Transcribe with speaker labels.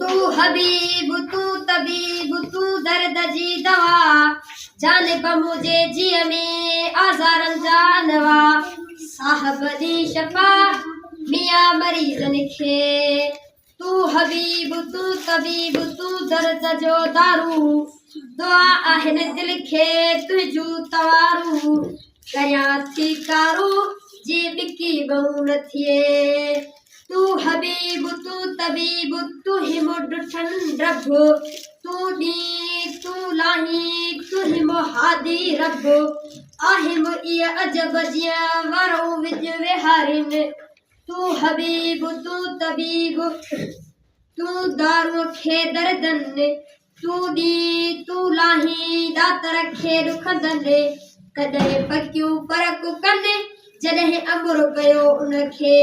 Speaker 1: تون حبيب تون طبيب تون درد جي دوا جانب منهنجي جيء ۾ آزارن جا انواع صاحب ڏي شفا ميان مريضن کي تون حبيب تون طبيب تون درد جو دارو دعا آهن دل کي تنهنجون توارون ڪريان ٿي ڪارو جي ٻڪي ٻئون نه ٿئي. تون حبيب تون طبيب تون هي مون ڊٺن رب تون ڏين تون لاهين تون هي مون هادي رب آهيم ايء عجب جيئن وارئون وڄ ويهارين تون حبيب تون طبيب تون دارون کي دردن تون ڏين تون لاهين ڏاتر کي ڏکندن ڪڏهن پڪيون پرک ڪن جڏهن امر ڪيو ان کي.